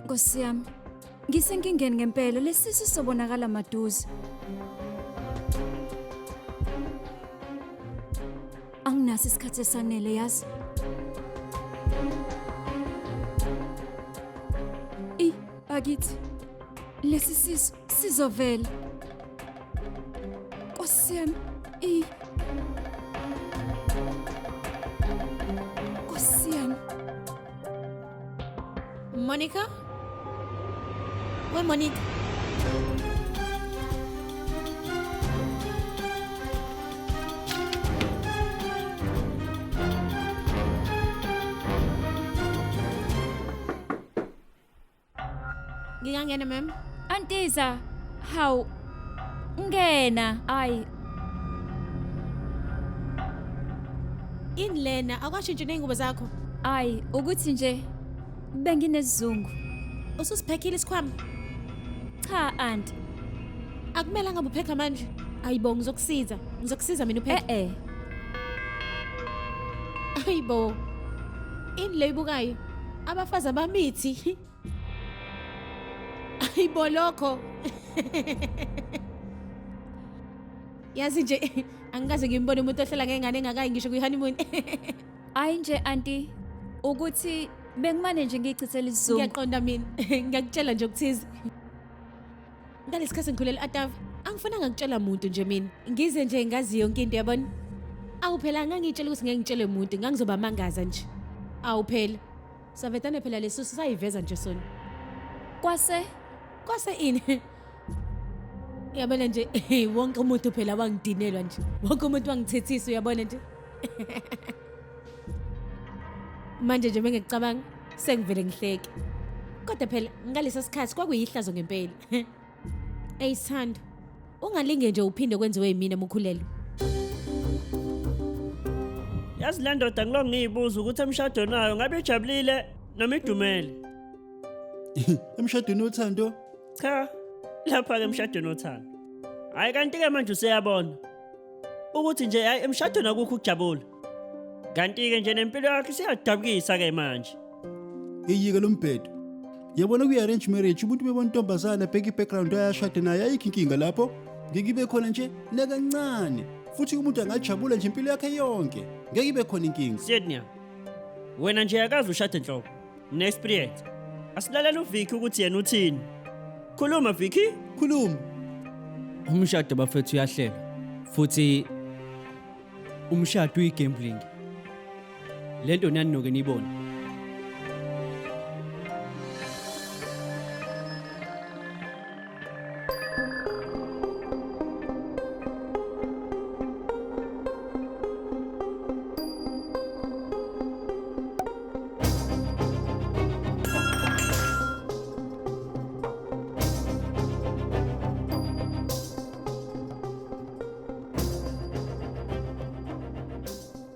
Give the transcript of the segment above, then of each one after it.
Nkosi yami, ngisenkingeni ngempela, lesisu sobonakala maduze. Anginaso isikhathi esanele yazi. I bakithi lesi sisu sizovela. Nkosi yami, i Nkosi yami. Monica? We Monica. Ngingangena ma'am? Antiza, hawu. Ngena, ayi. Ini lena akwashintshi nezingubo zakho? Ayi, ukuthi nje benginesizungu. Ususiphekhile isikhwama? Cha, anti. Akumele ngabe uphekha manje. Ayibo ngizokusiza. Ngizokusiza mina uphekhe. Eh eh. Ayibo. Ini le ibukayo? Abafazi abamithi. Ayibo lokho. Yazi nje angikaze ngimbone umuntu ohlala ngengane engakayi ngisho kwi-honeymoon. Ayi nje anti ukuthi bengimane nje ngiyichithela isizungu. Ngiyaqonda mina. Ngiyakutshela nje okuthize. Ngalesikhathi ngikhulela Atava, angifunanga ngitshela muntu nje mina. Ngize nje ngazi yonke into yabona. Awu phela ngangitshela ukuthi ngeke ngitshele muntu, ngangizobamangaza nje. Awu phela. Savetane phela lesusu sayiveza nje sona. Kwase Kwase ini? Uyabona nje wonke umuntu phela wangidinelwa nje. Wonke umuntu wangithethisa uyabona nje. Manje nje bengikucabanga sengivele ngihleke. Kodwa phela ngalesa sikhathi kwakuyihlazo ngempela. Ey Sithando, ungalinge nje uphinde kwenziwe yimina mukhulelo. Yazi le ndoda ngilokhu ngiyibuza ukuthi emshadweni wayo ngabe ijabulile noma idumele. Emshadweni wothando? Cha, lapha ke emshadweni wothando. Hayi kanti ke manje useyabona ukuthi nje hayi emshadweni akukho ukujabula. Kanti ke nje nempilo yakhe isiyadabukisa ke manje. Iyike lo mbhedo. Yabona kwi-arrange marriage umuntu bebona intombazane abheke i-background ayashade naye ayikho inkinga lapho. Ngeke ibe khona nje nakancane. Futhi umuntu angajabula nje impilo yakhe yonke. Ngeke ibe khona inkinga. Sydney. Wena nje akazi ushade nhlobo. Ngine-experience. Asilalela uVicky ukuthi yena uthini. Khuluma Vicky. Khuluma. Umshado bafethu uyahlelwa futhi umshado uyi-gambling. Lento nani noke niyibone.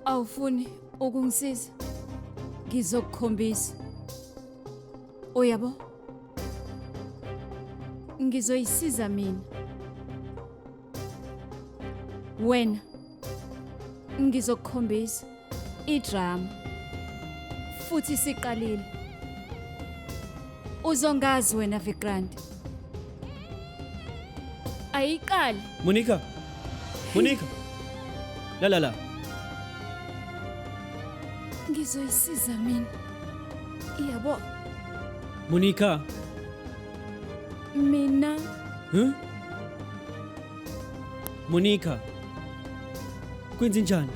Awufuni ukungisiza? Ngizokukhombisa. Uyabo? Ngizoyisiza mina. Wena ngizokukhombisa idrama futhi siqalile. Uzongazi wena Vikrant. Ayiqali. Monica. Monica. La la la. Ngizoyisiza mina. Yabo. Monica. Mina. Huh? Monica. Kwenzenjani?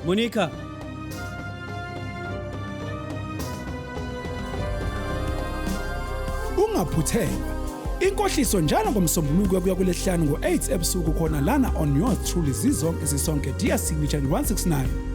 Monica. Ungaphuthelwa. Inkohliso njalo ngomsombuluko kuya kulesihlanu ngo-8 ebusuku khona lana on yours truly zizonke zisonke DStv channel 169.